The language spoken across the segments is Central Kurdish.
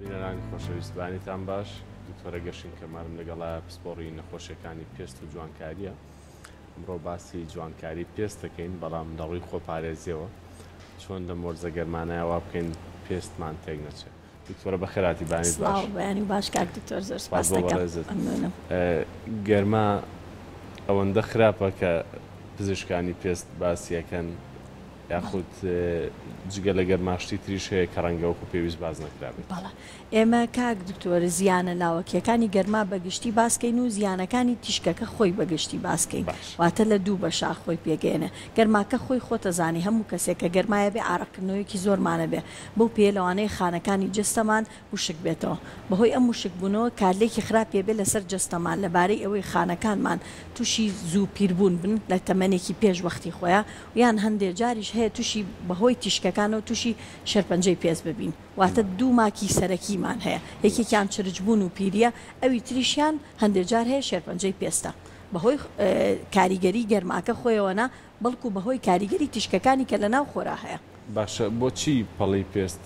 بینەرانی خۆشەویست بەیانیتان باش، دکتۆرە گەشین کەمالم لەگەڵایە پسپۆڕی نەخۆشیەکانی پێست و جوانکاریە. ئەمڕۆ باسی جوانکاری پێست دەکەین بەڵام لە ڕووی خۆپارێزیەوە چۆن لەم وەرزە گەرمانەیە وا بکەین پێستمان تێک نەچێت. دکتۆرە بەخێرهاتی بەیانیت باش. سڵاو بەیانی باش کاک دکتۆر زۆر سپاس سپاس بۆ دەکەم بەڕێزت. مەمنونم. گەرما ئەوەندە خراپە کە پزیشکانی پێست باسی ئەکەن یاخود جگە لە گەرما شتی تریش هەیە کە ڕەنگە وەکو پێویست باس نەکرابێت؟ بەڵێ ئێمە کاک دکتۆر زیانە لاوەکیەکانی گەرما بە گشتی باس کەین و زیانەکانی تیشکەکە خۆی بە گشتی باس کەین باش. واتە لە دوو بەشا خۆی پێگەیەنێ گەرماکە خۆی خۆتەزانی هەموو کەسێک کە گەرمایە بێ ئارەقکردنەوەیەکی زۆرمانە بێ بەو پێیە لەوانەیە خانەکانی جەستەمان وشک بێتەوە. بەهۆی ئەم وشکبوونەوە کارلێکی خراپی ئەبێت لەسەر جەستەمان لەبارەی ئەوەی خانەکانمان تووشی زوو پیربوون بن لە تەمەنێکی پێش وەختی خۆیا یان هەندێ جاریش هەیە تووشی بەهۆی تیشکەکانەوە تووشی شێرپەنجەی پێست ببین. واتە دوو ماکی سەرەکیمان هەیە یەکێکیان چرچبوون و پیرییە ئەوی تریشیان هەندێ جار هەیە شێرپەنجەی پێستە بەهۆی کاریگەری گەرماکە خۆیەوە نا بەڵکو بەهۆی کاریگەری تیشکەکانی کە لەناو خۆرا هەیە. باشە بۆچی پەڵەی پێست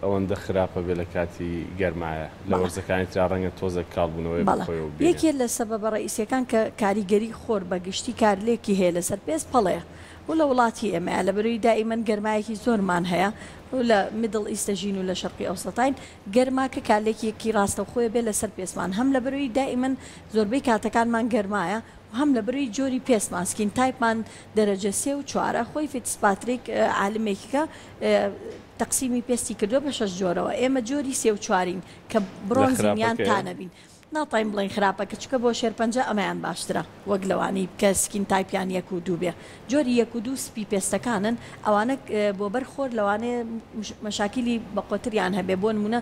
ئەوەندە خراپە بێ لە کاتی گەرمایە؟ لە بەڵێ. وەرزەکانی ترا ڕەنگە تۆزێک کاڵ بوونەوەی بە بەڵێ خۆیەوە ببینێ. یەکێ لە سەبەبە ڕەئیسیەکان کە کاریگەری خۆر بە گشتی کارلێکی هەیە لەسەر پێست پەڵەیە و لە وڵاتی ئێمەیا لەبەرئەوەی دائیمەن گەرمایەکی زۆرمان هەیە و لە Middle East دەژین و لە شەرقی ئەوسەتاین گەرماکە کارلێکیەکی ڕاستەوخۆیە بێ لەسەر پێستمان هەم لەبەرئەوەی دائیمەن زۆربەی کاتەکانمان گەرمایە و هەم لەبەرئەوەی جۆری پێستمان skin type مان دەرەجە سێ و چوارە خۆی فیتسپاتریک عالمێکە تەقسیمی پێستی کردوە بە شەش جۆرەوە ئێمە جۆری سێ و چوارین کە لە بڕۆنزین یان خراپەکەیە؟ تانەبین ناتوانین بڵێین خراپە کە چونکە بۆ شێرپەنجە ئەمەیان باشترە وەک لەوانەی کە skin type یان یەک و دوو بێ جۆری یەک و دوو سپی پێستەکانن ئەوانە بۆ بەر خۆر لەوانەیە مەشاکیلی بەقوەتریان هەبێ بۆ نمونە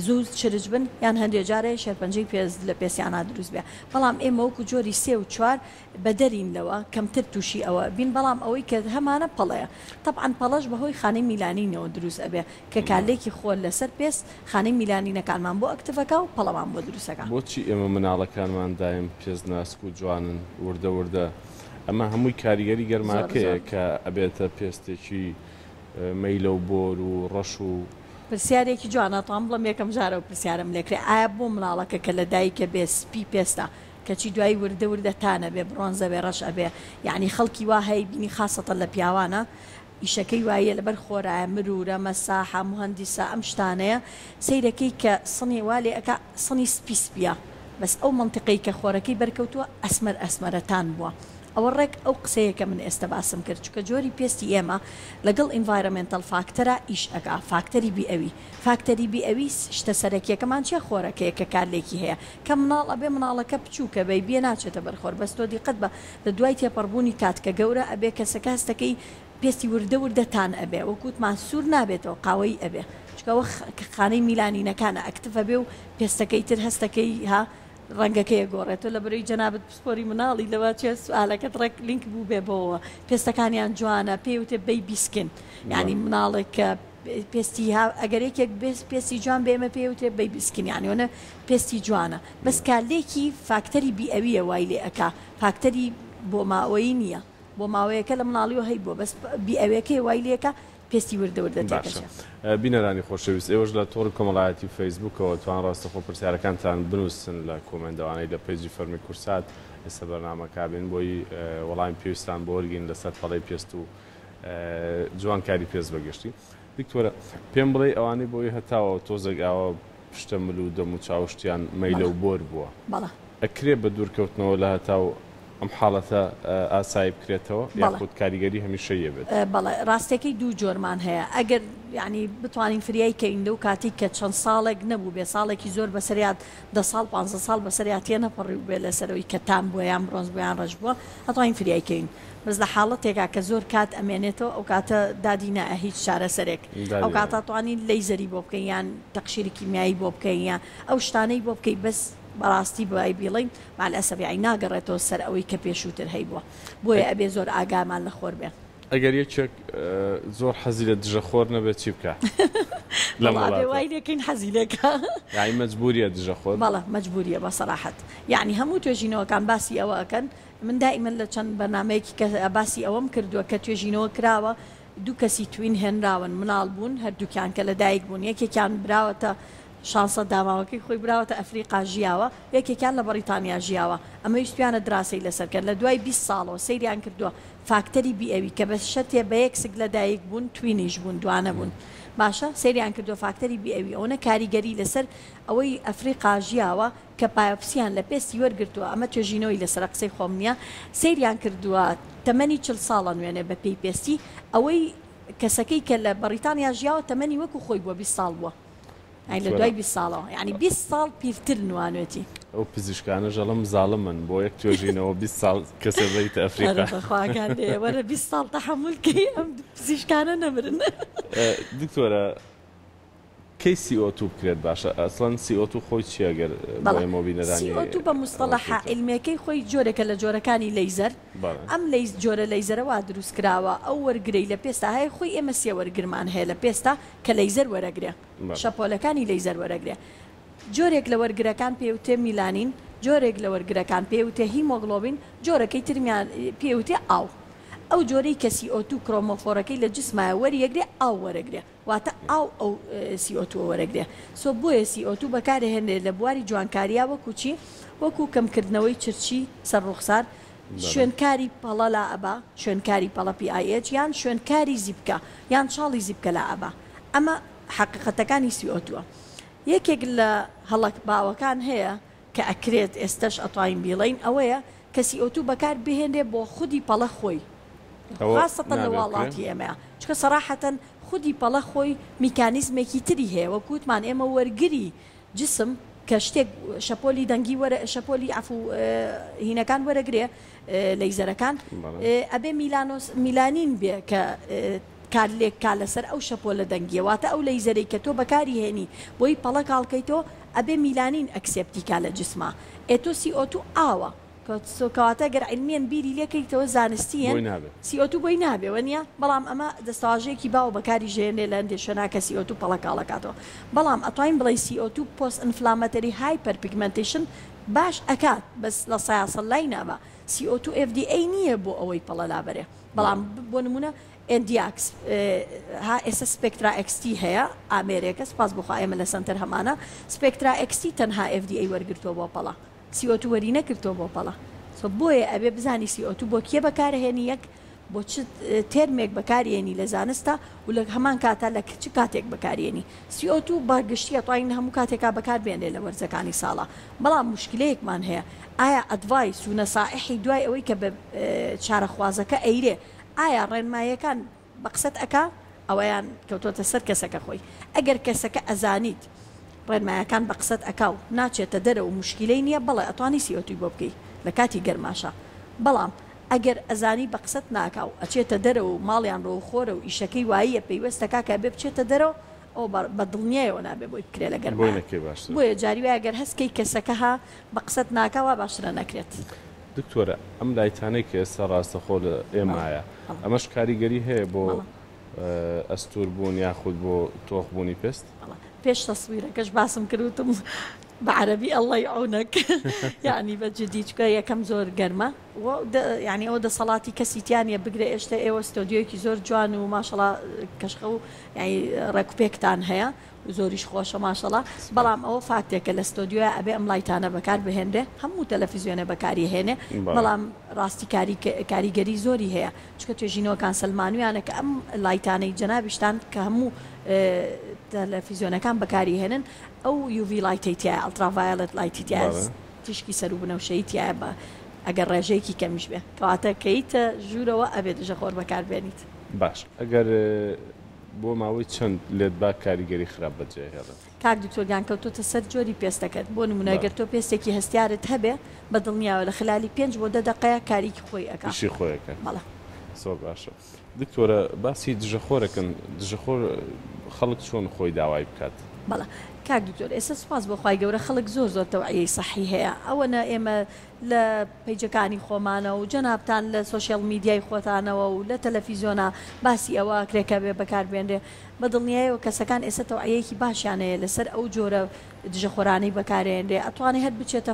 زوو چرچ بن یان هەندێ جارێ شێرپەنجەی پێست لە پێستیانا دروست بێ بەڵام ئێمە وەکو جۆری سێ و چوار بەدەرین لەوە کەمتر توشی ئەوە ئەبین بەڵام ئەوەی کە هەمانە پەڵەیە تەبعەن پەڵەش بەهۆی خانەی میلانینەوە دروست ئەبێ کە کارلێکی خۆر لەسەر پێست خانەی میلانینەکانمان بۆ active ئەکا و پەڵەمان بۆ دروست ئەکا. بۆچی ئێمە مناڵەکانمان دایم پێست ناسک و جوانن وردە وردە ئەمە هەمووی کاریگەری زۆر گەرماکەیە زۆر. کە ئەبێتە پێستێکی مەیلە و بۆر و ڕەش و. پرسیارێکی جوانە ئەتوانم بڵێم یەکەم جارە ئەو پرسیارەم لێکرێ ئایا بۆ مناڵەکە کە لە دایکە بێ سپی پێستە کەچی دوایی وردە وردە tan ئەبێ بڕۆنز ئەبێ ڕەش ئەبێ یەعنی خەڵکی وا هەی بینی خاسەتەن لە پیاوانە ئیشەکەی واییە لەبەر خۆرایە مرورە مەساحە موهەندیسە ئەم شتانەیە سەیرەکەی کە سنی وا لێ ئەکا سنی سپی سپیە بەس ئەو مەنتیقەی کە خۆرەکەی بەرکەوتووە ئەسمەر ئەسمەرە tan بووە ئەوە ڕێک ئەو قسەیە کە من ئێستە باسم کرد چونکە جۆری پێستی ئێمە لەگەڵ environmental factor ا ئیش ئەکا فاکتەری بیئەوی فاکتەری بیئەوی شتە سەرەکیەکەمان چیە خۆرەکەیە کە کارلێکی هەیە کە مناڵ ئەبێ مناڵەکە بچوکە بەیبیە ناچێتە بەر خۆر بەس تۆ دیقەت بە لە دوای تێپەڕبوونی کات کە گەورە ئەبێ کەسەکە هەستەکەی پێستی وردە وردە tan ئەبێ وەک وتمان سوور نابێتەوە قاوەیی ئەبێ چونکە ئەوە خانەی میلانینەکانە active ئەبێ و پێستەکەی تر هەستەکەی ها ڕەنگەکەی ئەگۆڕێت تۆ لەبەرەی جەنابت پسپۆری مناڵی لەوە چێ سوالەکەت ڕێک لینک بوو بێ بۆوە پێستەکانیان جوانە پێی وتێ baby skin یانی مناڵێک کە پێستی ها ئەگەر یەکێک پێستی جوان بێ ئێمە پێی وترێ baby skin یانی ئەوەنە پێستی جوانە بەس کارلێکی فاکتەری بیئەویە وای لێ ئەکا فاکتەری بۆماوەیی نییە بۆ ماوەیەکە لە مناڵیەوە هەیبووە بەس بیئەویەکەی وای لێکا پێستی وردە وردە باشە تێکەچێ. بینەرانی خۆشەویست ئێوەش لە تۆڕی کۆمەڵایەتی فەیسبووکەوە توان ڕاستەخۆ پرسیارەکانتان بنووسن لە comment ئەوانەی لە page ی فەرمی کورسات ئێستا بەرنامەکە بین بۆی وەڵامی پێویستان بۆ وەرگین لەسەر پەڵەی پێست و جوانکاری پێست بەگشتی. دکتۆرە پێم بڵێی ئەوانەی بۆی هەتاوە تۆزێک ئاوا پشتە مل و دەم و چاو شتیان مەیلە و بۆر بووە ئەکرێ بە دوور کەوتنەوە لە هەتاو ئەم حاڵەتە ئاسایی بکرێتەوە یاخود کاریگەری هەمیشەیی ئەبێت؟ بەڵێ ڕاستەکەی دوو جۆرمان هەیە ئەگەر یانی بتوانین فریای کەوین لەو کاتەی کە چەند ساڵێک نەبووبێ ساڵێکی زۆر بەسەریا دە ساڵ پانزە ساڵ بەسەریا تێنەپەڕیوبێ لەسەرەوەی کە tan بووە یان بڕۆنز بووە یان ڕەش بووە ئەتوانین فریای کەوین بەس لە حاڵەتێکا کە زۆر کات ئەمێنێتەوە ئەو کاتە دادی نایە هیچ چارەسەرێک ئەو کاتە توانی لەیزەری بۆ بکەین یان تەقشیری کیمیایی بۆ بکەین یان ئەو شتانەی بۆ بکەی بەس بەڕاستی بای بیڵێین مع الاسف یانی ناگەڕێتەوە سەر ئەوەی کە پێشووتر هەیبووە بۆیە ئەبێ زۆر ئاگامان لە خۆر بێ. ئەگەر یەکێک زۆر حەزی لە دژە خۆر نەبێت چی بکا لەم وەڵا ئەبێ وڵاتە؟ وای لێکەین حەزی لێکا. یانی مەجبوریە دژە خۆر؟ بەڵێ مەجبوریە بە سەراحەت یانی هەموو توێژینەوەکان باسی ئەوە ئەکەن من دائیمەن لە چەند بەرنامەیەکی کە باسی ئەوەم کردووە کە توێژینەوە کراوە دوو کەسی twin هێنراون مناڵ بوون هەردووکیان کە لە دایک بوون یەکێکیان براوەتە شانسە داماوەکەی خۆی براوەتە ئەفریقا ژیاوە، یەکێکیان لە بەڕیتانیا ژیاوە، ئەمە ویستویانە دراسەی لەسەر کەن، لە دوای 20 ساڵەوە سەیریان کردووە فاکتەری بیئەوی کە بە شەرتێ بە یەک سک لە دایک بوون twin یش بوون دوانە بوون باشە سەیریان کردووە فاکتەری بیئەوی ئەوەنە کاریگەری لەسەر ئەوەی ئەفریقا ژیاوە کە biopsy یان لە پێستی وەرگرتووە ئەمە توێژینەوەی لەسەرە قسەی خۆم نییە سەیریان کردووە تەمەنی 40 ساڵە نوێنێ بە پێی پێستی ئەوەی کەسەکەی کە لە بەڕیتانیا ژیاوە تەمەنی وەکو خۆی بووە 20 ساڵ بووە یانی لە دوای 20 ساڵەوە یانی 20 ساڵ پیرتر نوانوێتی. ئەو پزیشکانەش ئەڵێم زاڵمن بۆ یەک توێژینەوە 20 ساڵ کەسێ بەریتە ئەفریقا. ئەرێ بەخوا گیان دێ وەرە 20 ساڵ تەحەمول کەی ئەم پزیشکانە نەمرن. دکتۆرە کەی CO2 بکرێت باشە؟ ئەسڵەن CO2 خۆی چیە گەر بۆ بەڵێ ئێمە و بینەرانی CO2 بە ئەوە موستەڵەحە بکەیتەوە؟ عیلمیەکەی خۆی جۆرێکە لە جۆرەکانی لەیزەر بەڵێ. ئەم لەیز جۆرە لەیزەرە وا دروست کراوە ئەو وەرگرەی لە پێستا هەیە خۆی ئێمە سێ وەرگرمان هەیە لە پێستا کە لەیزەر وەرەگرێ بەڵێ. شەپۆلەکانی لەیزەر وەرەگرێ جۆرێک لە وەرگرەکان پێی وتێ میلانین جۆرێک لە وەرگرەکان پێی وتێ هیمۆگڵۆبین جۆرەکەی ترمیان پێی وتێ ئاو ئەو جۆرەی کە CO2 chromophore ەکەی لە جسمایە وەریەگرێ ئاو وەرەگرێ واتە ئاو ئەو CO2 ە وەرەگرێ so بۆیە CO2 بەکارەهێنرێت لە بواری جوانکاریا وەکو چی وەکو کەمکردنەوەی چرچی سەر ڕوخسار شوێنکاری پەڵە لا ئەبا شوێنکاری پەڵە PIH یان شوێنکاری زیپکە یان چاڵی زیپکە لا ئەبا ئەمە حەقیقەتەکانی CO2 ە یەکێک لە هەڵە باوەکان هەیە کە ئەکرێت ئێستەش ئەتوانین بیڵێین ئەوەیە کە CO2 بەکار بهێنرێ بۆ خودی پەڵە خۆی ئەوە خاسەتەن لە نابێ بکرێ؟ واڵاتی ئێمەیا چونکە سەراحەتەن خودی پەڵە خۆی میکانیزمێکی تری هەیە وەک وتمان ئێمە وەرگری جسم کە شتێک شەپۆلی دەنگی وەرە شەپۆلی عەفو هینەکان وەرەگرێ لەیزەرەکان ئەبێ میلانۆس میلانین بێ کە کارلێک کا لەسەر ئەو شەپۆلە دەنگیە واتە ئەو لەیزەرەی کە تۆ بەکاری هێنی بۆی پەڵە کاڵکەیتۆ ئەبێ میلانین accept ی کا لە جسما ئێ تۆ CO2 ئاوە کەواتە گەر عیلمیەن بیری لێ کەیتەوە زانستیەن بۆی نابێ. CO2 بۆی نابێ وەنیە؟ بەڵام ئەمە دەستەواژەیەکی باوە بەکاریش دەهێنرێ لە هەندێ شوێنا کە CO2 پەڵە کاڵەکاتەوە بەڵام ئەتوانین بڵێین CO2 post inflammatory hyperpigmentation باش ئەکات بەس لە سەیا سەد لای نابا CO2 FDA نییە بۆ ئەوەی پەڵە لابەرێ بەڵام بۆ نمونە Nd:YAGs ها ئێستا Spectra XT هەیە ئامێرێکە سوپاس بۆ خوا ئێمە لە سەنتەر هەمانە Spectra XT تەنها FDA وەرگرتووە بۆ پەڵە CO2 وەری نەگرتووە بۆ پەڵە so بۆیە ئەبێ بزانی CO2 بۆ کێ بەکارەهێنی یەک بۆ چ term ێک بەکاریێنی لە زانستا و لە هەمان کاتا لە چ کاتێک بەکاریێنی CO2 بە گشتی ئەتوانین لە هەموو کاتێکا بەکار بێنرێ لە وەرزەکانی ساڵا بەڵام موشکیلەیەکمان هەیە ئایا advice و نەسائحی دوای ئەوەی کە بە چارەخوازەکە ئەیرێ ئایا ڕێنماییەکان بە قسەت ئەکا ئەوەیان کەوتۆتە سەر کەسەکە خۆی ئەگەر کەسەکە ئەزانیت ڕێنمایەکان بە قسەت ئەکا و ناچێتە دەرەوە و موشکیلەی نیە بەڵێ ئەتوانی CO2 ی بۆ بکەی لە کاتی گەرماشا بەڵام ئەگەر ئەزانی بە قسەت ناکا و ئەچێتە دەرەوە و ماڵیان ڕۆ خۆرە و ئیشەکەی واییە پەیوەستەکا کە ئەبێ بچێتە دەرەوە ئەوە بە بە دڵنیایەوە نابێ بۆی بکرێ لە بۆی گەرمایا نەکەی باشترە. بۆیە جاری وایە گەر هەست کەی کەسەکە ها بە قسەت ناکا وا باشترە نەکرێت. دکتۆرە ئەم light انەی کە ئێستا ڕاستەخۆ لە بەڵێ ئێمایە بەڵێ ئەمەش کاریگەری هەیە بۆ بەڵێ. ئەستوور بوون یاخود بۆ تۆخ بوونی پێست؟ بەڵێ پێش تەسویرەکەش باسم کرد وتم بە عەرەبی اللە یعونک یانی بە جدی چونکە یەکەم زۆر گەرمە و یانی ئەوە دەسەڵاتی کەسی تیا نیە بگرە ئێشتە ئێوە ستۆدیۆیەکی زۆر جوان و ماشەڵا کەشخە و یانی ڕێکوپێکتان هەیە و زۆریش خۆشە ماشەڵا بەڵام ئەوە فاکتێکە لە ستۆدیۆیا ئەبێ ئەم light انە بەکار بهێنرێ هەموو تەلەفیزیۆنێ بەکاری هێنێ بەڵام ڕاستی کاری کاریگەری زۆری هەیە چونکە توێژینەوەکان سەلمانویانە کە ئەم light انەی جەنابیشتان کە هەموو تەلەفیزیۆنەکان بەکاری هێنن ئەو UV light ەی تیایە ultraviolet light ی تیایە تیشکی سەروو بنەوشەیی تیایە بە ئەگەر ڕێژەیەکی کەمیش بێ کەواتە کەیتە ژوورەوە ئەبێ دژەخۆر بەکار بێنیت. باش ئەگەر بۆ ماوەی چەند لێت با کاریگەری خراپ بەجێ هێڵێت؟ کاک دکتۆر گیان کەوتۆتە سەر جۆری پێستەکەت بۆ نمونە گەر تۆ پێستێکی هەستیارت هەبێ بە دڵنیاوە لە خلالی پێنج بۆ دە دەقەیە کاریکی خۆی ئەکا. ئیشی خۆی ئەکات. بەڵێ. زۆر باشە دکتۆرە باسی دژەخۆرەکەن دژەخۆر خەڵک چۆن خۆی داوای بکات؟ بەڵێ کاک دکتۆر ئێستا سوپاس بۆ خوای گەورە خەڵک زۆر زۆر تەوعیەی سەحی هەیە ئەوەنە ئێمە لە پەیجەکانی خۆمانەوە و جەنابتان لە social media ی خۆتانەوە و لە تەلەفیزیۆنا باسی ئەوە ئەکرێ کە بێ بەکار بێنرێ بە دڵنیایەوە کەسەکان ئێستا تەوعیەیەکی باشیان هەیە لەسەر ئەو جۆرە دژەخۆرانەی بەکارێنرێ ئەتوانێ هەر بچێتە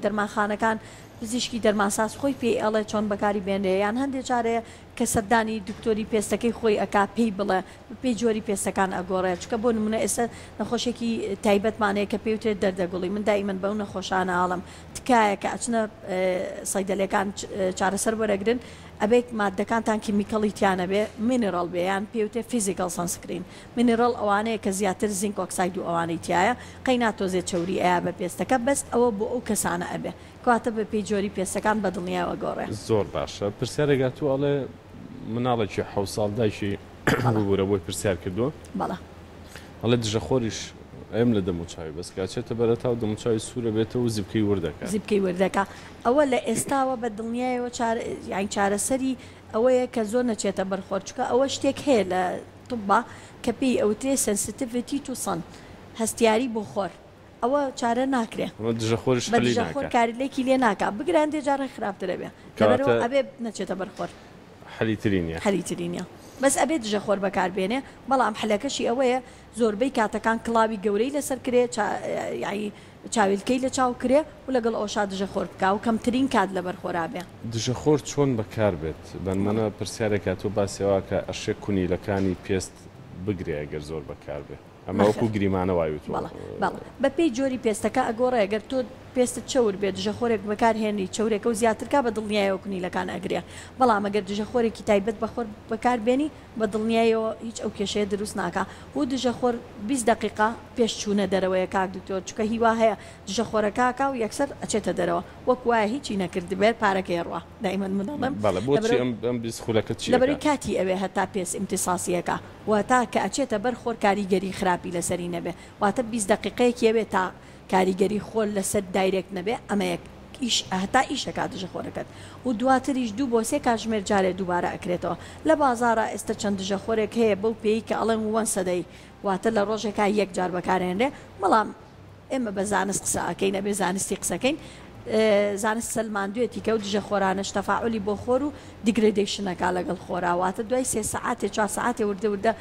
دەرمانخانەکان پزیشکی دەرمانساز خۆی پێی ئەڵێ چۆن بەکاری بێنرێ یان هەندێ جارێ کە سەردانی دکتۆری پێستەکەی خۆی ئەکا پێی بڵێ بەپێی جۆری پێستەکان ئەگۆڕێ چونکە بۆ نمونە ئێستا نەخۆشێکی. تایبەتمان هەیە کە پێی وترێت دەردەگوڵی، من دائیمەن بەو نەخۆشانە ئەڵێم تکایە کە ئەچنە سەیدەلێکان چارەسەر وەرەگرن ئەبێت ماددەکانتان chemical ی تیا نەبێ mineral بێ یان پێی وترێت physical sunscreen mineral ئەوانەیە کە زیاتر zinc oxide و ئەوانەی تیایە قەینا تۆزێ چەوری ئەیا بە پێستەکە بەس ئەوە بۆ ئەو کەسانە ئەبێ کەواتە بە پێی جۆری پێستەکان بە دڵنیایەوە ئەگۆڕێ. زۆر باشە پرسیارێک هاتووە ئەڵێ مناڵێکی حەوت ساڵ دایکی ببورە بۆی پرسیار کردووە بەڵێ. ئەڵێ دژەخۆریش ئەیەم لە دەموچاوی بەس کە ئەچێتە بەرەتاو دەموچاوی سوورە بێتەوە و زیپکەی ورد ئەکات. زیپکەی ورد ئەکا ئەوە لە ئێستاوە بە دڵنیایەوە چارە یانی چارەسەری ئەوەیە کە زۆر نەچێتە بەر خۆر چونکە ئەوە شتێک هەیە لە طبا کە پێی ئەوترێ sensitivity to sun هەستیاری بۆ خۆر ئەوە چارە ناکرێ ئەمە دژەخۆریش بە حەلی دژەخۆر ناکا. کارلێکی لێ ناکا بگرە هەندێ جار هەر خراپتر ئەبێ لەبەرئەوە کەواتە ئەبێ نەچێتە بەر خۆر. حەلی تری نیە. حەلی تری نیە بەس ئەبێ دژە خۆر بەکار بێنێ بەڵام حلەکەشی ئەوەیە زۆربەی کاتەکان کڵاوی گەورەی لەسەر کرێ چا یای چاویلکەی لە چاو کرێ و لەگەڵ ئەوشا دژە خۆر بکا و کەمترین کات لەبەر خۆرا بێ. دژە خۆر چۆن بەکار بێت؟ بەنمونە پرسیارێک هاتووە باسی ئەوە کە ئەشێ کونیلەکانی پێست بگرێ ئەگەر زۆر بەکار بێ. ئەمە وەکو نەخێر. گریمانە وای وتووە. بەڵێ بەڵێ بەپێی جۆری پێستەکە ئەگۆڕێ گەر تۆ پێستت چەور بێ دژەخۆرێک بەکار هێنی چەورێکە و زیاتر کا بە دڵنیایەوە کونیلەکان ئەگرێ بەڵام ئەگەر دژەخۆرێکی تایبەت بە خۆر بەکار بێنی بە دڵنیایەوە هیچ ئەو کێشەیە دروست ناکا و دژەخۆر 20 دەقیقە پێش چوونە دەرەوەیە کاک دکتۆر چونکە هیوا هەیە دژەخۆرەکە ئەکا و یەکسەر ئەچێتە دەرەوە وەک وایە هیچی نەکردبێت پارەکەی ئەڕوا دایمەن من ئەڵێم بەڵێ بۆچی لەبەرئەوەی ئەم ئەم 20 خولەکە چی لەبەرئەوەی ئەکات؟ کاتی ئەوێ هەتا پێست ئیمتیساسی ئەکا واتە کە ئەچێتە بەر خۆر کاریگەری خراپی لەسەری نەبێ واتە 20 دەقیقەیەکی ئەوێ تا کاریگەری خۆر لەسەر direct نەبێ ئەمە یەک ئیش هەتا ئیش ئەکات دژە خۆرەکەت و دواتریش دوو بۆ سێ کاتژمێر جارێ دووبارە ئەکرێتەوە لە بازاڕا ئێستە چەند دژە خۆرێک هەیە بەو پێی کە ئەڵێن once a day واتە لە ڕۆژێکا یەک جار بەکارئەهێنرێ بەڵام ئێمە بە زانست قسە ئەکەین ئەبێ زانستی قسەکەین زانست سەلماندوێتی کە ئەو دژە خۆرانەش تەفاعولی بۆ خۆر و degradation ئەکا لەگەڵ خۆرا واتە دوای سێ سەعاتێ چوار سەعاتێ وردە وردە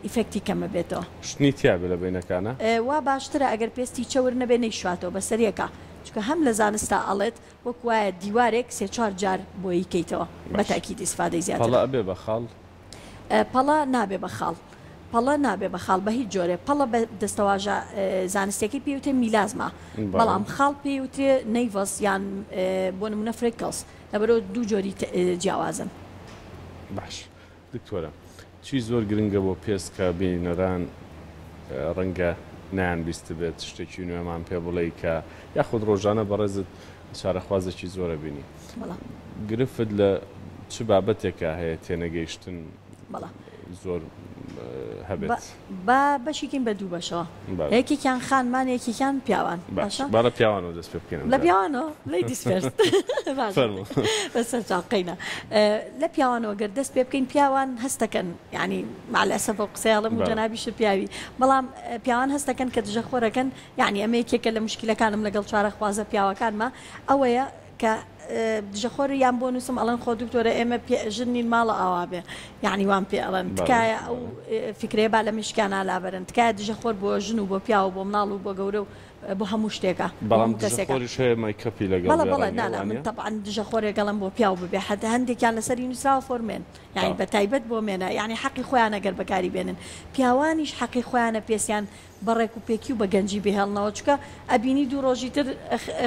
effect ی کەمە بێتەوە. شتنی تیابێ لە بەینەکانا. وا باشترە ئەگەر پێستی چەور نەبێ نەیشواتەوە بەسەر یەکا چونکە هەم لە زانستا ئەڵێت وەک وایە دیوارێک سێ چوار جار بۆیی کەیتەوە بە باش تەئکید ئیسفادەی پەڵە زیاترە. ئەبێ بە خاڵ؟ پەڵە نابێ بە خاڵ. پەڵە نابێ بە خاڵ بە هیچ جۆرێ پەڵە بە دەستەواژە زانستیەکەی پێی وترێ melasma بەڵام خاڵ پێی وترێ nevus یان بۆ نمونە freckles لەبەرئەوە دوو جۆری جیاوازن. باش دکتۆرە چی زۆر گرنگە بۆ پێست کە بینەران ڕەنگە نەیان بیستبێت شتێکی نوێمان پێ بڵێی کە یاخود ڕۆژانە بەڕێزت چارەخوازێکی زۆرە بینی گرفت لە چ بابەتێکا هەیە تێنەگەیشتن زۆر هەبێت؟ با بەشی کەین بە دوو بەشەوە یەکێکیان خانمان یەکێکیان پیاوان باشە با لە پیاوانەوە دەست پێ بکەین لە پیاوانەوە ladies first فەرموو بەسەر چاو قەینا لە پیاوانەوە گەر دەست پێ بکەین پیاوان هەستەکەن یعنی مع الاسف ئەو قسەیە ئەڵێم و جەنابیشت پیاوی بەڵام پیاوان هەستەکەن کە دژەخۆرەکەن یعنی ئەمە یەکێکە لە مشکلەکانم لەگەڵ چارەخوازە پیاوەکانما ئەوەیە کە دژەخۆر یان بۆ نووسم ئەڵێن خۆ دکتۆرە ئێمە پێ ژن نین ماڵە ئاوا بێ یعنی وام پێ ئەڵێن تکایە ئەو فکرەیە با لە مشکیان لابەرن تکایە دژەخۆر بۆ ژن و بۆ پیاو و بۆ مناڵ و بۆ گەورە و بۆ هەموو شتێکە بۆ بەڵام هەموو کەسێکە. دژەخۆریش هەیە makeup ی لەگەڵ بەڵێ بێ بەڵێ ڕەنگە نا نا من وانیە؟ تەبعەن دژەخۆرێک ئەڵێم بۆ پیاو ببێ حەتە هەندێکیان لەسەری نووسراوە for men یانی بە تایبەت بۆ men ە یانی حەقی خۆیانە گەر بەکاری بێنن پیاوانیش حەقی خۆیانە پێستیان بە ڕێک و پێکی و بە گەنجی بهێڵنەوە چونکە ئەبینی دوو ڕۆژی تر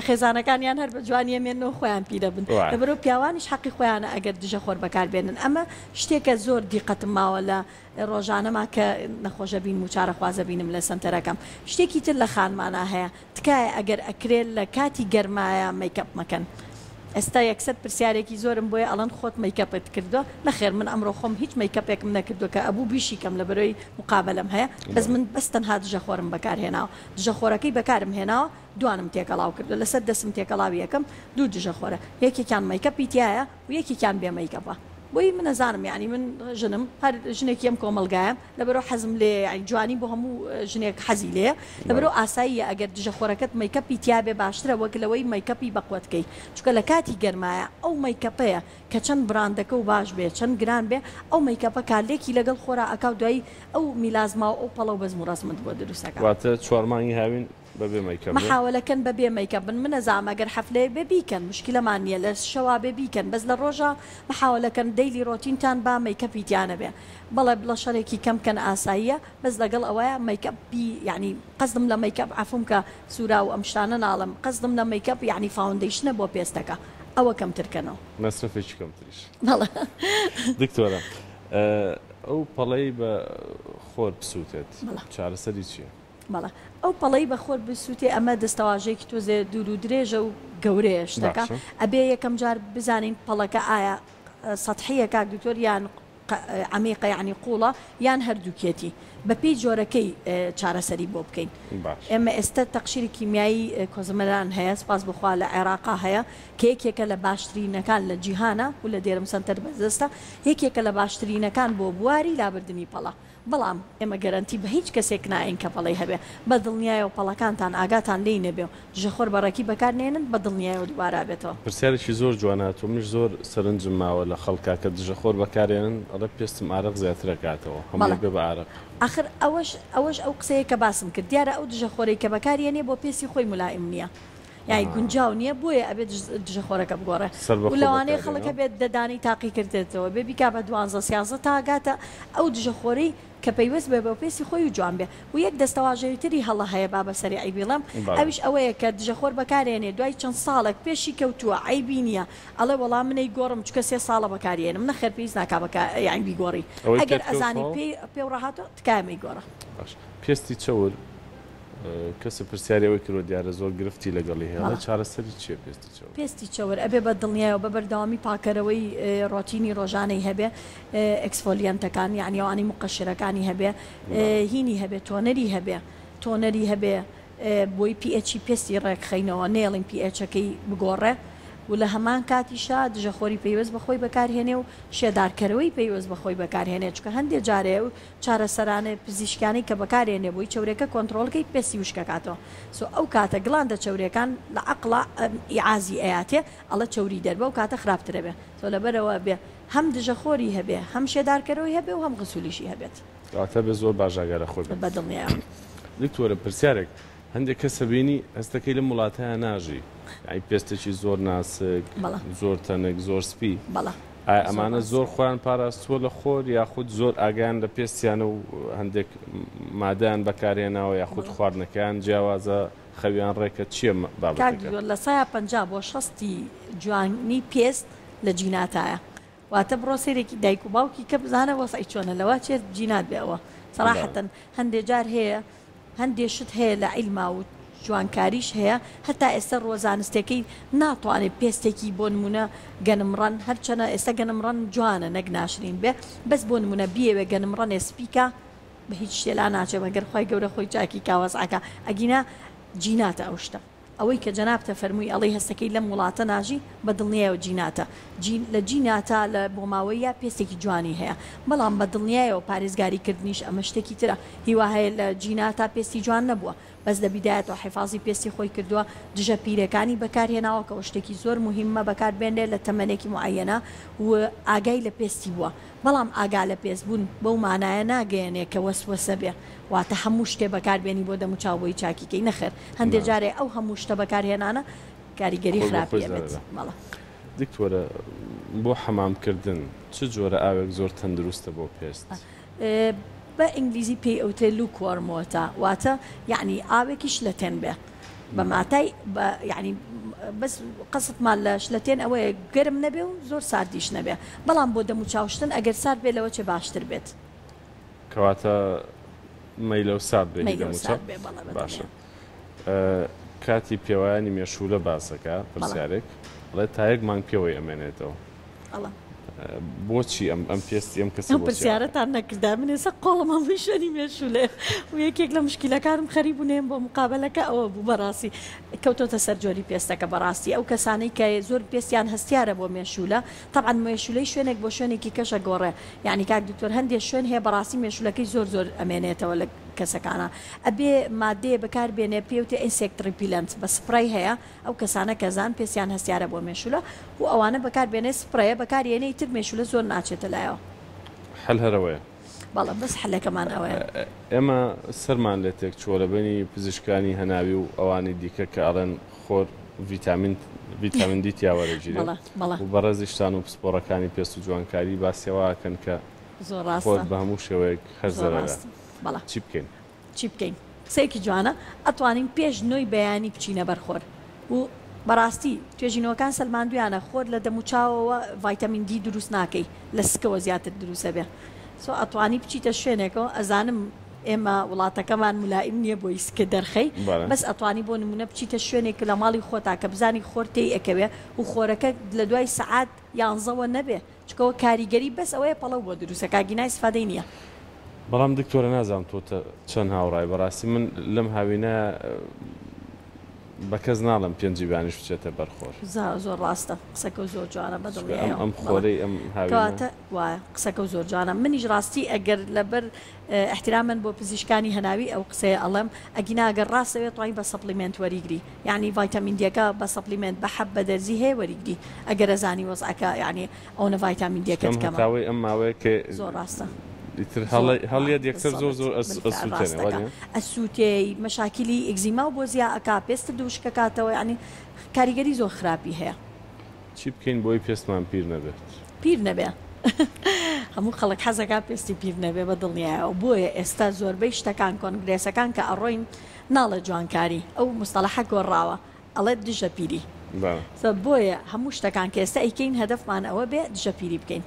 خێزانەکانیان هەر بە جوانی ئەمێننەوە خۆیان پیرەبن لەبەرئەوە پیاوانیش حەقی خۆیانە ئەگەر دژە خۆر بەکار بێنن ئەمە شتێکە زۆر دیقەتم ماوە لە ڕۆژانەما کە نەخۆشە بینم و چارەخوازە بینم لە سەنتەرەکەم شتێکی تر لە خانمانا هەیە تکایە ئەگەر ئەکرێ لە کاتی گەرمایە makeup مەکەن ئێستا یەکسەر پرسیارێکی زۆرم بۆیە ئەڵێن خۆت makeup ت کردوە نەخێر من ئەمڕۆ خۆم هیچ makeup ێکم نەکردوە کە ئەبوو بیشیکەم لەبەرەی مقابەلەم هەیە بەس من بەس تەنها دژەخۆرم بەکار هێناوە دژەخۆرەکەی بەکارم هێناوە دوانم تێکەڵاو کردوە لەسەر دەسم تێکەڵاوی ئەکەم دوو دژەخۆرە یەکێکیان makeup ی تیایە و یەکێکیان بێ makeup ە بۆی من ئەزانم یانی من ژنم هەر ژنێکی ئەم کۆمەڵگایەم لەبەرئەوە حەزم لێیە یانی جوانی بۆ هەموو ژنێک حەزی لێیە لەبەرئەوە ئاساییە ئەگەر دژەخۆرەکەت makeup ی تیابێ باشترە وەک لەوەی makeup ی بەقوەت کەی چونکە لە کاتی گەرمایە ئەو makeup ەیە کە چەند brand ەکە و باش بێ چەند گران بێ ئەو makeup ە کارلێکی لەگەڵ خۆرا ئەکا و دوایی ئەو melasma و ئەو پەڵە و بەزم و ڕەزمت بۆ دروست ئەکا. واتە چوار مانگی هاوین. بەبێ مەیکەپ بن؟ مەحاوەلەکەن بەبێ مەیکەپ بن من ئەزانم ئەگەر حەفلەیەک بێ بیکەن موشکیلەمان نیە لە شەوا بێ بیکەن بەس لە ڕۆژا مەحاوەلەکەن daily ڕۆتینتان با مەیکەپی تیا نەبێ بەڵێ بڵەشەرێکی کەم کەن ئاساییە بەس لەگەڵ ئەوەیا مەیکەپی یەعنی قەسدم لە مەیکەپ عەفوم کە سوراو ئەم شتانە ناڵێم قەسدم لە مەیکەپ یەعنی foundation ە بۆ پێستەکە ئەوە کەمتر کەنەوە. مەسرەفێکی کەمتریش. بەڵێ. دکتۆرە ئەو پەڵەی بە خۆر بسوتێت چارەسەری چیە؟ بەڵێ ئەو پەڵەی بە خۆر بسوتێ ئەمە دەستەواژەیەکی تۆزێ دوور و درێژە و گەورەیە شتەکە ئەبێ یەکەم جار بزانین پەڵەکە ئایا سەتحیە کاک دکتۆر یان عەمیقە یانی قوڵە یان هەردووکیەتی بەپێی جۆرەکەی چارەسەری بۆ بکەین ئێمە ئێستا تەقشیری کیمیایی کۆزمەلان هەیە سپاس بخوا لە عێراقا هەیە کە یەکێکە لە باشترینەکان لە جیهانە و لە دێرم سەنتەر بەردەستە یەکێکە لە باشترینەکان بۆ بواری لابردنی پەڵە بەڵام ئێمە گەرەنتی بە هیچ کەسێک نایەین کە پەڵەی هەبێ، بە دڵنیایەوە پەڵەکانتان ئاگاتان لێی نەبێ و دژەخۆر بە ڕێکی بەکار نەیەنن بە دڵنیایەوە دووبارە ئەبێتەوە. پرسیارێکی زۆر جوان هاتووە منیش زۆر سەرنجم ماوە لە خەڵکا کە دژەخۆر بەکارێنن ئەڵێ پێستم ئارەق زیاتر ئەکاتەوە هەمووی بەڵێ ئەبێ بە ئارەق. ئاخر ئەوەش ئەوەش ئەو قسەیە کە باسم کرد دیارە ئەو دژەخۆرەی کە بەکاری یەنێ بۆ پێستی خۆی مولائیم نییە یانی گونجاو نییە بۆیە ئەبێ دژەخۆرەکە بگۆڕێ سەربەخۆ و لەوانەیە خەڵک بەکارێنەوە. هەبێت دە دانەی تاقی کردێتەوە بێ بیکا بە دوانزە سیانزە تا گاتە ئەو دژەخۆرەی کە پەیوەست بێ بە پێستی خۆی و جوان بێ و یەک دەستەواژەی تری هەڵە هەیە با بە سەریعی بیڵێم بەڵێ. ئەویش ئەوەیە کە دژەخۆر بەکارێنێ دوای چەند ساڵێک پێشی کەوتووە عەیبی نییە ئەڵێ وەڵا من ئەیگۆڕم چونکە سێ ساڵە بەکاری ئێنم نەخێر پێویست ناکا بەکا یانی بیگۆڕی ئەوەی ئەگەر پێت ئەزانی کەوتەوە؟ پێی پێو ڕاهاتووە تکایە مەیگۆڕە. باش پێستی چەور کەسێ پرسیاری ئەوەی کردوە دیارە زۆر گرفتی لەگەڵی هەیە ئەڵێ چارەسەری چیە پێستی چەور؟ پێستی چەور ئەبێ بە دڵنیایەوە بە بەردەوامی پاکەرەوەی ڕۆتینی ڕۆژانەی هەبێ exfoliant ەکان یانی ئەوانەی مقەشرەکانی هەبێ هینی هەبێ toner ی هەبێ toner ی هەبێ بۆی pH ی پێستی ڕێکخەینەوە نەیەڵین pH ەکەی بگۆڕێ و لە هەمان کاتیشا دژەخۆری پەیوەست بە خۆی بەکارهێنێ و شێدارکەرەوەی پەیوەست بە خۆی بەکارهێنێ چونکە هەندێ جارێ چارەسەرانە پزیشکیانەی کە بەکارێنێ بۆی چەورێکە کۆنتڕۆڵ کەی پێستی وشکەکاتەوە so ئەو کاتە گڵاندە چەورێکان لە عەقڵا ئیعازی ئەیاتێ ئەڵێ چەوری دەربە ئەو کاتە خراپترەبێ so لەبەرئەوە ئەبێ هەم دژە خۆری هەبێ هەم شێدارکەرەوەی هەبێ و هەم غسولیشی هەبێت. کەواتە بێ زۆر باش ئاگای لە خۆی بێت. بە دڵنیایەوە. دکتۆرە پرسیارێک هەندێک کەس ئەبینی هەستەکەی لەم وڵاتەیا ناژی یانی پێستێکی زۆر ناسک بەڵێ. زۆر تەنک زۆر سپی بەڵێ ئایا زۆر ئەمانە ڕاستە. زۆر خۆیان پاراستووە لە خۆر یاخود زۆر ئاگایان لە پێستیانە و هەندێک مادەیان بەکارهێناوە یاخود بەڵێ. خواردنەکەیان جیاوازە خەویان ڕێکە چییە کاک بابەتەکە؟ دکتۆر 50% بۆ شەستی جوانی پێست لە جیناتایە واتە بڕۆ سەیرێکی دایک و باوکی کە بزانە وەزعی چۆنە لەوە چێت جینات بێ ئەوە بەڵێ. سەراحەتەن هەندێ جار هەیە هەندێ شت هەیە لە عیلما و جوانکاریش هەیە هەتا ئێستا ڕووە زانستێکەی ناتوانێ پێستێکی بۆ نمونە گەنم ڕەن هەرچەنە ئێستا گەنم ڕەن جوانە نەک ناشرین بێ بەس بۆ نمونە بیەوێ گەنم ڕەنێ سپی کا بە هیچ شتێ لا ناچێ مەگەر خوای گەورە خۆی چاکی کا وەزعەکە ئەگینا جیناتە ئەو شتە. ئەوەی کە جەنابتە فەرمووی ئەڵێی هەستەکەی لەم وڵاتە ناژی بە دڵنیایەوە جیناتە جین لە جیناتا لە بۆماوەییا پێستێکی جوانی هەیە بەڵام بە دڵنیایەوە پارێزگاری کردنیش ئەمە شتێکی ترە هیوا هەیە لە جیناتا پێستی جوان نەبووە بەس لە بیدایەتەوە حیفازی پێستی خۆی کردووە دژە پیرەکانی بەکار هێناوە کەوە شتێکی زۆر موهیممە بەکار بێنرێ لە تەمەنێکی موعەیەنا و ئاگای لە پێستی بووە بەڵام ئاگا لە پێست بوون بەو مانایە ناگەیەنێ کە وەسوەسە بێ واتە هەموو شتێ بەکار بێنی بۆ دەموچاو بۆی چاکی کەی نەخێر هەندێ جارێ ئەو هەموو شتە بەکار هێنانە کاریگەری خۆی بۆ خراپی خۆی ئەبێت زەرەرە. بەڵێ. دکتۆرە بۆ حەمام کردن چ جۆرە ئاوێک زۆر تەندروستە بۆ پێست؟ بە ئینگلیزی پێی ئەوترێ lukewarm water واتە یەعنی ئاوێکی شلەتێن بێ بە ماتای بە یەعنی بەس قەسدمان لە شلەتێن ئەوەیە گەرم نەبێ و زۆر ساردیش نەبێ بەڵام بۆ دەموچاو شتن ئەگەر سارد بێ لەوە چێ باشتر بێت. کەواتە مەیلەو سارد بێ هی مەیلەو دەموچاو سارد بێ بەڵێ باشە. بەدڵنیام. کاتی پێوایانی مێشوولە باسەکە بەڵێ. پرسیارێک ئەڵێ تا یەک مانگ پێوەی ئەمێنێتەوە ئەڵێ. بۆچی ئەم ئەم پێستی ئەم کەسە ئەم بۆچی ئاوا؟ پرسیارەتان نەکردایە من ئێستا قۆڵم هەمووی شوێنی مێشوولەیە و یەکێک لە مشکیلەکانم خەریک بوو نەیەم بۆ مقابەلەکە ئەوە بوو بەڕاستی کەوتۆتە سەر جۆری پێستەکە بەڕاستی ئەو کەسانەی کە زۆر پێستیان هەستیارە بۆ مێشوولە تەبعەن مێشوولەی شوێنێک بۆ شوێنێکی کەش ئەگۆڕێ یانی کاک دکتۆر هەندێ شوێن هەیە بەڕاستی مێشوولەکەی زۆر زۆر ئەمێنێتەوە لە کەسەکانا ئەبێ مادەیە بەکار بێنێ پێوتێ insect repellent بە spray هەیە ئەو کەسانە کەزان پێستیان هەستیارە بۆ مێشولە و ئەوانە بەکار بێنێ spray ە بەکار یەنێ ئیتر مێشولە زۆر ناچێتە لایەوە. حەل هەر ئەوەیە. بەڵێ بەس حەلەکەمان ئەوەیە. ئێمە سەرمان لێ تێک چووە لە بەینی پزیشکانی هەناوی و ئەوانی دیکە کە ئەڵێن خۆر ڤیتامین ڤیتامین دی تیا وەرەگیرێ بەڵێ بەڵێ. و بەڕێزیشتان و پسپۆڕەکانی پێست و جوانکاری باسی ئەوە ئەکەن کە زۆر خۆر ڕاستە. بە هەموو شێوەیەک هەر زۆر زەرەرە. ڕاستە بەڵێ. چی بکەین؟ چی بکەین؟ قسەیەکی جوانە ئەتوانین پێش نۆی بەیانی بچینە بەر خۆر و بەڕاستی توێژینەوەکان سەلماندویانە خۆر لە دەموچاوەوە ڤایتامین دی دروست ناکەی لە سکەوە زیاتر دروست ئەبێ so ئەتوانی بچیتە شوێنێکەوە ئەزانم ئێمە وڵاتەکەمان مولائیم نیە بۆی سکت دەرخەی بەس ئەتوانی بۆ نمونە بچیتە شوێنێک لە ماڵی خۆتا کە بزانی خۆر تێی ئەکەوێ و خۆرەکە لە دوای سەعات یانزەوە نەبێ چونکە وە کاریگەری بەس ئەوەیە پەڵەو بۆ دروست ئەکا گینا ئیسفادەی نیە. بەڵام دکتۆرە نازانم تۆ چەند هاوڕای بەڕاستی من لەم هاوینە بە کەس ناڵێم پێنجی بانیش بچێتە بەر خۆر. زۆر ڕاستە قسەکەو زۆر جوانە بە چونکە ئەم دڵنیایەوە ئەم بەڵێ خۆرەی ئەم هاوینە. کەواتە وایە قسەکەو زۆر جوانە منیش ڕاستی ئەگەر لەبەر ئیحترامەن بۆ پزیشکانی هەناوی ئەو قسەیە ئەڵێم ئەگینا ئەگەر ڕاست ئەوێ توانی بە supplement وەریگری یانی ڤایتامین دیەکە بە supplement بە حەب بە دەرزی هەیە وەریگری ئەگەر ئەزانی وەزعەکە یانی ئەونە ڤایتامین دیەکەت چکەم کەمە. هەتاوەی ئەم ماوەیە کە زۆر ڕاستە. ئیتر زۆر هەڵیەت یەکسەر زۆر بالضبط زۆر بالفعل ئەسوتێنێ ڕاست ئەکا وانیە؟ ئەسوتێی مەشاکیلی ئێگزیماو بۆ زیا ئەکا پێستت وشک ئەکاتەوە یانی کاریگەری زۆر خراپی هەیە. چی بکەین بۆی پێستمان پیر نەبێت؟ پیر نەبێ هەموو خەڵک حەزەکا پێستی پیر نەبێ بە دڵنیایەوە بۆیە ئێستا زۆربەی شتەکان کۆنگرێسەکان کە ئەڕۆین ناڵێ جوانکاری ئەو مستەڵەحە گۆڕاوە ئەڵێت دژە پیری بۆیە هەموو شتەکان کە ئێستا ئەیکەین هەدەفمان ئەوە بێ دژە پیری بکەین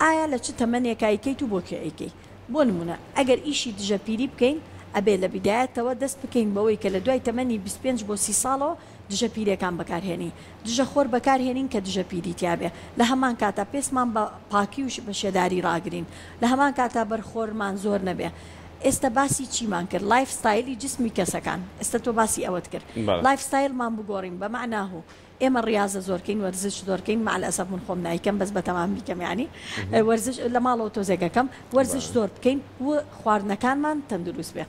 ئایا لە چ تەمەنێکا ئەیکەیت و بۆ کوێ ئەیکەی بۆ نمونە ئەگەر ئیشی دژە پیری بکەین ئەبێ لە بیدایەتەوە دەست بکەین بەوەی کە لە دوای تەمەنی 25 بۆ 30 ساڵەوە دژە پیرێکان بەکار هێنین دژە خۆر بەکار هێنین کە دژە پیری تیا بێ لە هەمان کاتا پێستمان بە پاکی و بە شێداری ڕاگرین لە هەمان کاتا بەر خۆرمان زۆر نەبێ ئێستا باسی چیمان کرد lifestyle ی جسمی کەسەکان ئێستا تۆ باسی ئەوەت کرد lifestyle مان بگۆڕین بە مەعناهو ئێمە ڕیازە زۆر کەین وەرزش زۆر کەین مع الاسف من خۆم نایکەم بەس بەتەمام بیکەم یانی وەرزش لە ماڵەوە تۆزێک ئەکەم وەرزش زۆر بکەین و خواردنەکانمان تەندروست بێ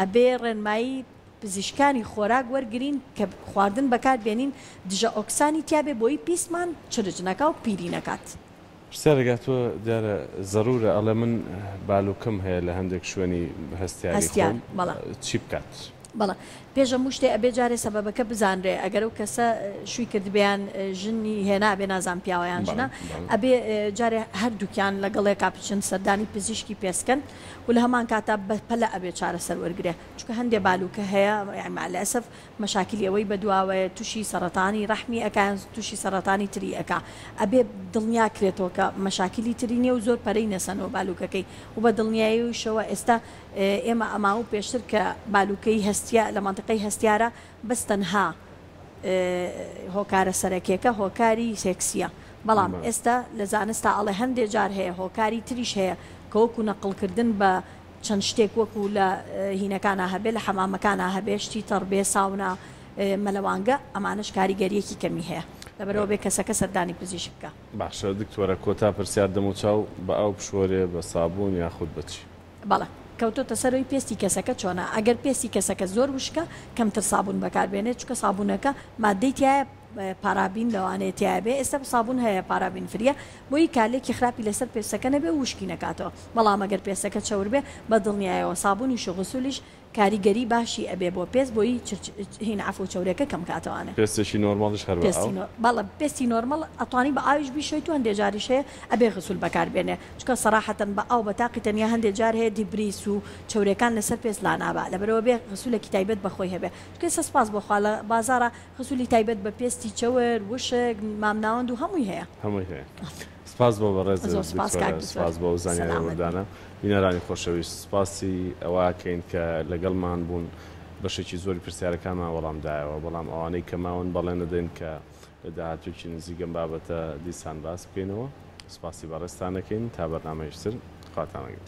ئەبێ ڕێنمایی پزیشکانی خۆراک وەرگرین کە خواردن بەکار بێنین دژە ئۆکسانی تیابێ بۆی پیستمان چرچ نەکا و پیری نەکات. پرسیارێک هاتووە دیارە زەرورە ئەڵێ من بالوکەم هەیە لە هەندێک شوێنی هەستیاری هەستیار خۆم بەڵێ. چی بکات؟ بەڵێ پێش هەموو شتێ ئەبێ جارێ سەبەبەکە بزانرێ ئەگەر ئەو کەسە شووی کردبێ یان ژنی هێنابێ نازانم پیاوە یان بەڵێ ژنە بەڵێ. ئەبێ جارێ هەردووکیان لەگەڵێکا بچن سەردانی پزیشکی پێست کەن و لە هەمان کاتا بە پەلە ئەبێ چارەسەر وەرگرێ چونکە هەندێ بالوکە هەیە یانی مع الاسف مەشاکیلی ئەوەی بەدواوەیە توشی سەڕەتانی ڕەحمی ئەکا یان توشی سەڕەتانی تری ئەکا ئەبێ دڵنیا کرێتەوە کە مەشاکیلی تری نیە و زۆر پەرەی نەسەنەوە بالوکەکەی و بە دڵنیاییشەوە ئێستا ئێمە ئەماو پێشتر کە بالوکەی هەستیا لە مەنتیقەی هەستیارە بەس تەنها هۆکارە سەرەکیەکە هۆکاری سێکسیە بەڵام ئێستا لە زانستا ئەڵێ هەندێ جار هەیە هۆکاری تریش هەیە کە وەکو نەقڵ کردن بە چەند شتێک وەکو لە هینەکانا هەبێ لە حەمامەکانا هەبێ شتی تەڕ بێ ساونا مەلەوانگە ئەمانەش کاریگەریەکی کەمی هەیە لەبەرئەوە بێ کەسەکە سەردانی پزیشک بکا. باشە دکتۆرە کۆتا پرسیار دەموچاو بە ئاو بشۆرێ بە سابوون یاخود بە چی؟ بەڵێ کەوتۆتە سەرەوەی پێستی کەسەکە چۆنە ئەگەر پێستی کەسەکە زۆر وشکە کەمتر سابوون بەکار بێنێ چونکە سابوونەکە مادەی تیایە پارابین لەوانەیە تیایە بێ ئێستا سابوون هەیە پارابین free ە بۆیی کارلێکی خراپی لەسەر پێستەکە نەبێ و وشکی نەکاتەوە بەڵام ئەگەر پێستەکە چەور بێ بە دڵنیایەوە سابوونیش و غسولیش کاریگەری باشی ئەبێ بۆ پێست بۆیی چرچ هین عەفو چەورەکە کەم کاتەوانێ. پێستێکی نۆرمەڵیش هەر بە پێستی ئاو؟ نۆ بەڵێ پێستی نۆرمەڵ ئەتوانی بە ئاویش بیشۆیت و هەندێ جاریش هەیە ئەبێ غسول بەکار بێنێ چونکە سەراحەتەن بە ئاو بە تاقی تەنیا هەندێ جار هەیە debris و چەورەکان لەسەر پێست لانابا لەبەرئەوە بێ غسولێکی تایبەت بە خۆی هەبێ چونکە ئێستا سوپاس بۆ خوا لە بازاڕا غسولی تایبەت بە پێستی چەور، وشک، مامناوەند و هەمووی هەیە. هەمووی هەیە. سپاس بۆ بەڕێزت زۆر سپاس دکتۆرە کاک دکتۆر سپاس بۆ ئەو زانیاریە سەلامەت بی. وردانە. بینەرانی خۆشەویست سپاسی ئەوە ئەکەین کە لەگەڵمان بوون بەشێکی زۆری پرسیارەکانمان وەڵام دایەوە بەڵام ئەوانەی کە ماون بەڵێن دەدەین کە لە داهاتوویەکی نزیک ئەم بابەتە دیسان باس بکەینەوە. سپاسی بەڕێزتان ئەکەین تا بەرنامەیەکی تر خواتان لەگەڵ.